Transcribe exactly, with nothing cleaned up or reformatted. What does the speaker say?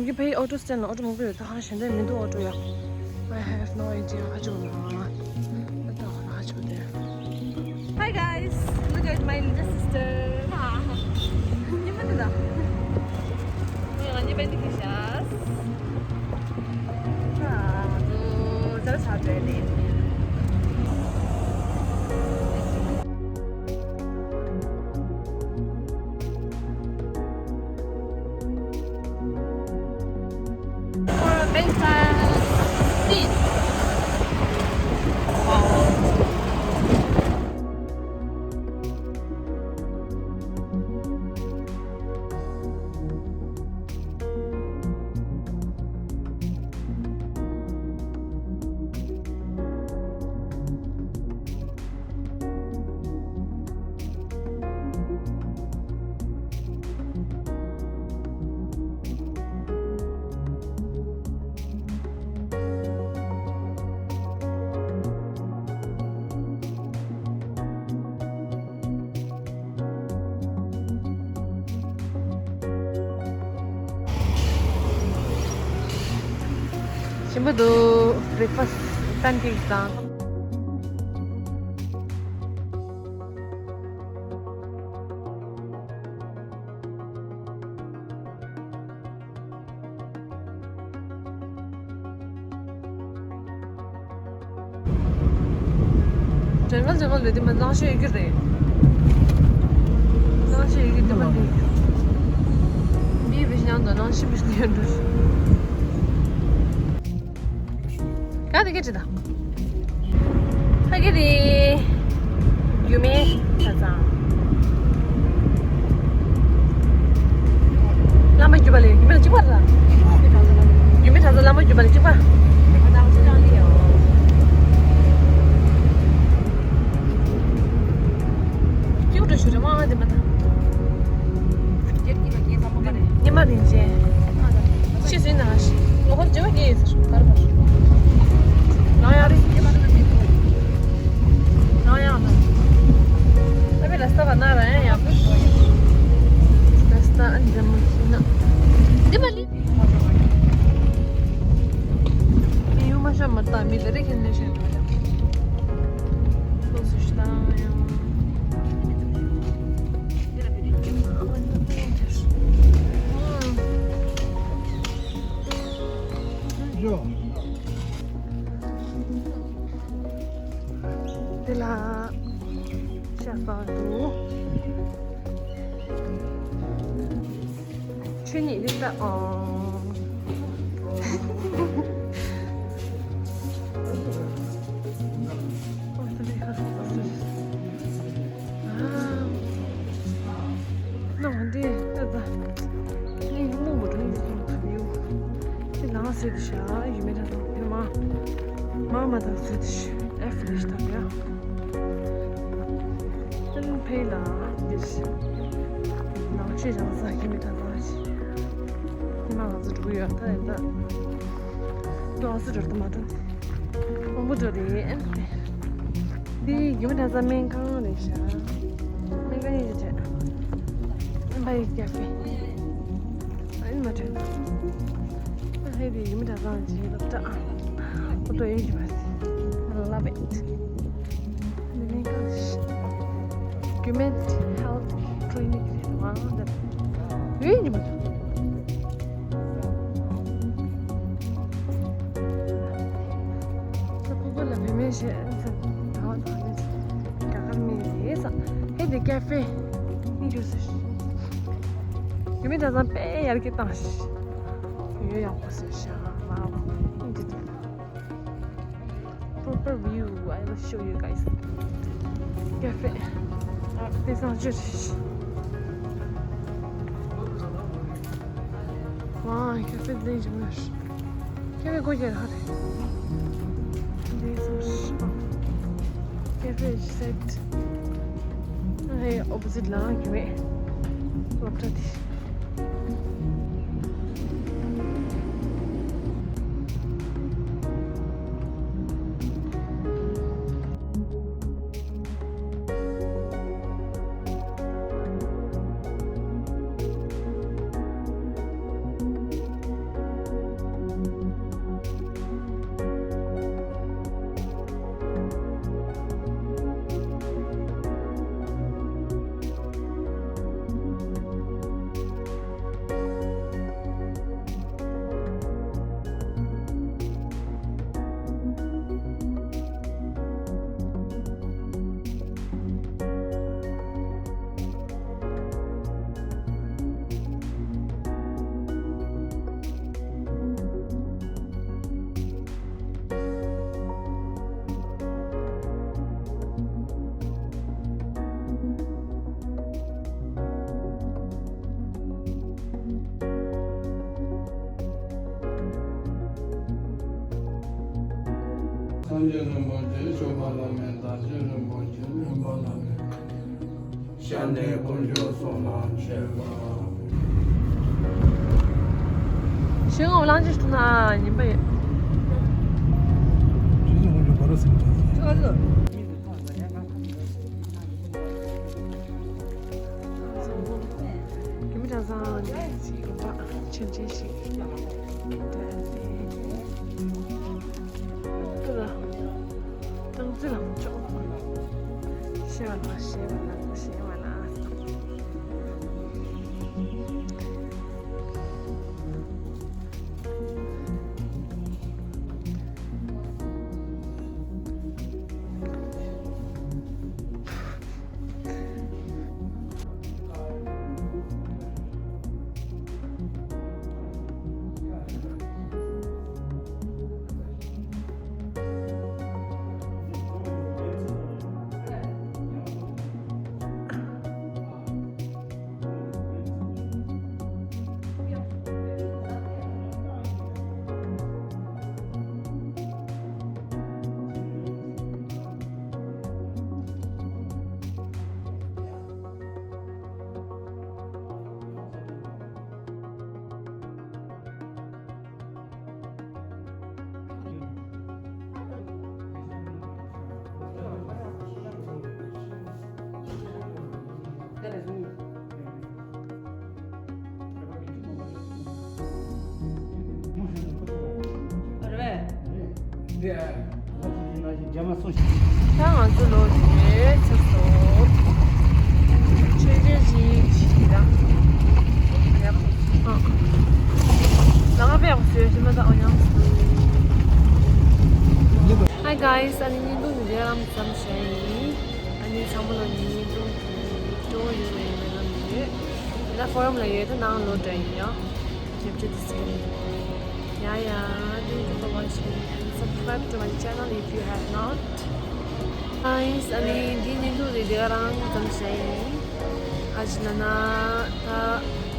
ངས་ཕ་གིའི་ཨོ་ཏོ་སི་ཊེན་ལ་ཨོ་ཏོ་མང་པོ་ཡོད། ད་ཧ་གཞན་དོན་མི་འདུག་ཨོ་ཏོ་ཡ། I have no idea. ཧ་ཅང་མང་། ད་ད་ཧ་ཅང་དེ། Hi guys, look at my little sister. ཉི་མ་འདི་ད། ང་ཉི་མ་འདི་གི་ཤ། ང་ཚོ་ཇ་ཆ་བྲལ་ནས། ཞིམ་པོ་འདུག breakfast pancakes དང་། ཇེ་མང་ཇེ་མང་ལོས་དེ་མ་གླང་ཤོད་ཡོད་ཀྱི་རེད། གླང་ཤོད་ཡོད་ཀྱི་དེ་མ་ལོས། མིའི་བེ་ཤ་ཡང་དང་གླང་ཤོད་བེ་ཤ་ཡང་འགྲོ། ག་དེ་སྐད་ཅི་ད། ཕ་གི་རེད། རྒྱུད་སྨད་གྲྭ་ཚང་། བླ་མ་བརྒྱུད་པ་ལས་རྒྱུད་སྨད་ལ་གཅིག་པ་རེད། རྒྱུད་སྨད་གྲྭ་ཚང་བླ་མ་བརྒྱུད་པ་ལས་གཅིག་པ། གཅིག་པ་འགྲོ་ཞུ་རེད་མ་དེ་མ་ད། ཉི་མ་རིན་ཆེན། ཕྱི་ཟིན་ན་ཞིག་ལོ་ཧོར་བྱེ་བ་སྐྱེས་ཡོད་ཟེར་གར་བར། རང་ཡང་རེད། རང་ཡང་ན། ཨ་བི་ར་སྟ་བ་ན་རང་ཡང་ཡག་པོ། ར་སྟ་ཨ་འདི་མ་ཤི་ན། འདི་མ་ལི། མི་ཡུ་མ་ཤ་མ་ལྟ་མི་ལ་རེ་ཁྱེར་ནས་ཤོད་མ་ལ། ལོ་སུ་ཤི་ད་ཡང་། དེ་ལ་ཤ་ཚ་འདུག་ཆོས་ཉིད་རིག་ལྟ་ཨང་། ནང་འདི་ལྟ་ད། ནི་མོ་མོ་དྲུང་འདི་དྲུང་ཐབས་ཡོད། དེ་ནང་ཟེར་དུ་ཤ་ཡུ་མེ་ད་དང་དེ་མ། མ་མ་དང་ཟེར་དུ་ཤ་ཨེ་ཕི་ལེ་ཤི་ད་ཡ། ཏན་ཕེ་ལ་འདིར་ནང་ཆོས་རང་ས་ཡུ་མེ་ད་དང་ཤི། དེ་མ་ང་ཚོ་འགྲོ་གི་ཡོད་ད་ཡིན་ད། ཏོག་ཙམ་འགྲོ་དུ་མ་འགྲོ། དཔོན་པོ་འགྲོ་རེད། འདི་ཡུ་མེ་གྲྭ་ཚང་སྨན་ཁང་རེད་ཤག་སྨན་ཁང་ཡིན་ཅེས། ཨན་བྷའི་ཀ་ཧྥེ། ཨན་མ་དྲན། ཨ་ཧེ་འདི་ཡུ་མེ་གྲྭ་ཚང་ཅིག་སློབ་གྲྭ། སློབ་གྲྭ་ཡིན་གྱི་མ་རེད། I love it. འདི་སྨན་ཁང་ཞིག Government Health Clinic རེད་བ། འདི་ཡིན་གྱི་མ་རེད། ཁོ་ཁོ་ལ་བུད་མེད་ཞེས་ཟེར་ད་བ་དང་ནི་ག་གར་མི་རེད་ས། ཧེ་དེ་ཀ་ཧྥེ་ནི་ཡོད་ཟེར། ཡུ་མེ་གྲྭ་ཚང་དཔེ་ཡར་རྒྱས་བཏང་ཞིག་ཡོད་ཡག་པོ་ཟེར་ཤག་ཨིན་ཇི། Proper view, I will show you guys. ཀ་ཧྥེ། དེ་སང་ཅི་རེད། ཝ། ཀ་ཧྥེ་ལས་ཀྱི་མེད། ཀ་ཧྥེ་སྒོ་རྒྱག་ཧ་རེད། དེ་སང་ཅི། ཀ་ཧྥེ་སེཊ། ཨ་ཧེ་ཨོ་པོ་ཟིཊ་ལ་རྒྱུ་མེད། སློབ་གྲྭ་དེ། རྗེ་རིན་པོ་ཆེ་མཆོད་པ་བླ་མེད། བདག་ཉིད་རིན་པོ་ཆེ་སྨོན་པ་བླ་མེད། ཤ་ནས་དཀོན་མཆོག་གསུམ་ལ་མཆོད་པ། ཤེས་ངོ་གླང་ཆེན་ཤུ་ན་ཉིན་པ་ཡོད། ཁྱིམ་གྲྭ་ཚང་ནས་ཅིག་ཡོད་པ་ཆུང་ཆུང་ཞིག་ད་ལྟ་སྟངས་འཛིན་ལ་མི་ཆོག་ཤེས་པ་ལ་ཤེས་པ་ལ་ཤེས་པ་ལ། ད་ང་ཚོ་ལོ་རེ་ཚར་སོང་། ཆོས་རྒྱལ་གྱི་ཞིག་དང་། ཡག་པོ། ཨ། ལ་ང་པས་ཡག་པོ་བཟོས་ཞིག་མ་ད་ཨོ་ཡང་། Hi guys, ཨ་ནི་བརྙན་ཐུང་འདི་འདྲ་ལམ་ཙམ་བྱས་ཡིན། ཨ་ནི་ཚང་མ་ལ་བརྙན་ཐུང་འདི་སྤྲོ་བོ་ཡོད་མེད་ཡོད་མེད་ལམ་ཡོད། ད་ཕོ་རམ་ལ་ཡོད་ད་ནང་ལོ་འདྲ་ཡིན་ཡ། Capture the screen. Yeah, yeah, thank you for watching and subscribe to my channel if you have not. Guys, ཨ་ནི་འདི་བརྙན་ཐུང་འདི་འདི་ག་རང་ཙམ་བྱས་ཡིན། ཨ་ཅི་ན་ན་ད།